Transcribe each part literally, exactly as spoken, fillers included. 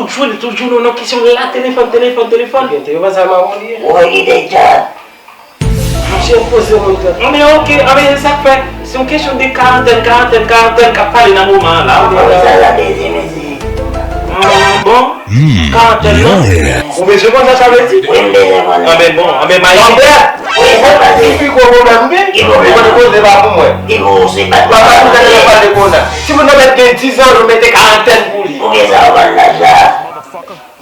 Jwenn toujou nou nan kesyon la, telefòn, telefòn, telefòn. Gen te yo pa sa mawon li ye. Woy, li te djab. Misye poze moun tèt. Anben, oke, anben, se sa k fè. Se yon kesyon de karantèn, karantèn, karantèn k ap pale nan moman an la. Mwen sa la dezi mezi. Bon, karantèn nan. Ou bezwen konn sa sa vle di? Wi, m bezwen konnen. Anben, bon, anben, mayi. Wi, sa pase. Ki pi gwo pwoblèm gen? Ki pwoblèm? Ou konn koze pa pou mwen. Ki pou ou se pa Papa, nou tande yo pale konsa. Timoun nan mèt gen diz an, yo mete karantèn pou li. Ou gen sa ou konn laj la.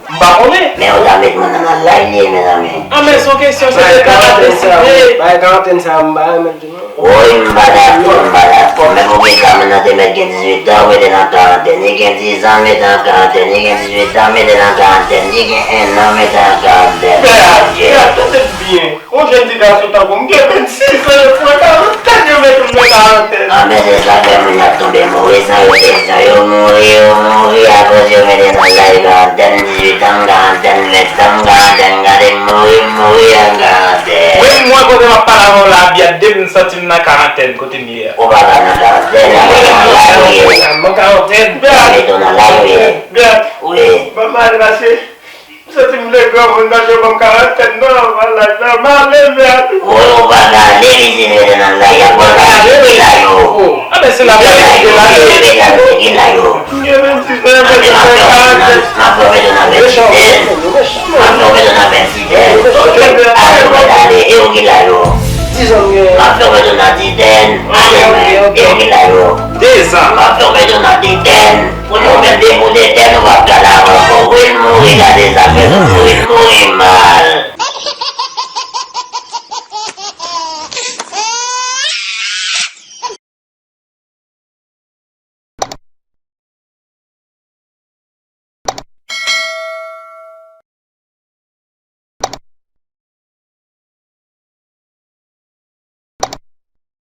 M pa konnen. Men yo ta met moun nan lay li ye mezanmi. An men se yon kesyon se de karantèn sa. Bay karantèn sa m pa renmen l tou non. Woy m pa dakò, m pa dakò. Menm ou gen ka menm nan te mèt gen dizuit an ou mete nan karantèn. Li gen diz an mete nan karantèn. Li gen dizuit an mete nan karantèn. Li gen en an mete nan karantèn. Bèl, bèl, tande m byen. Yon jèn ti gason tankou m gen vennsis an yo pran karantèn yo mete m nan karantèn. Anben se sa k fè moun y ap tonbe mouri san yo te san yo mouri yo mouri akoz yo mete nan laj karantèn dizuit an m karantèn venntan m karantèn gade m mouri m mouri an karantèn. Menm mwen kote m ap pale avè w la Abiad de m santi m nan karantèn kote m ye a. Ou pa ka nan karantèn ou mete w nan laj ou ye. Ou mete w nan laj ou ye. Wi. M santi m vle granmoun paske yo ban m karantèn nan, malad nan, m ale mèd. Woy ou pa ka ale vizit rete nan lay la, ou pa ka ale vila yo. Anben se la m ale vila yo. Ki la yo? M gen vennsis an, yo mete m nan karantèn. M ap fè w mete w nan vennsis an. M ap fè w mete w nan vennsis an. Ale ou pa ka ale, e ou ki la yo? M ap fè w mete w nan diz an. Ale mèd, e ou ki la yo? Dezan. M ap fè w mete w nan diz an. Pou nou menm depi w te tèt ou p ap gad avan fò w vin mouri gade sa fè nou.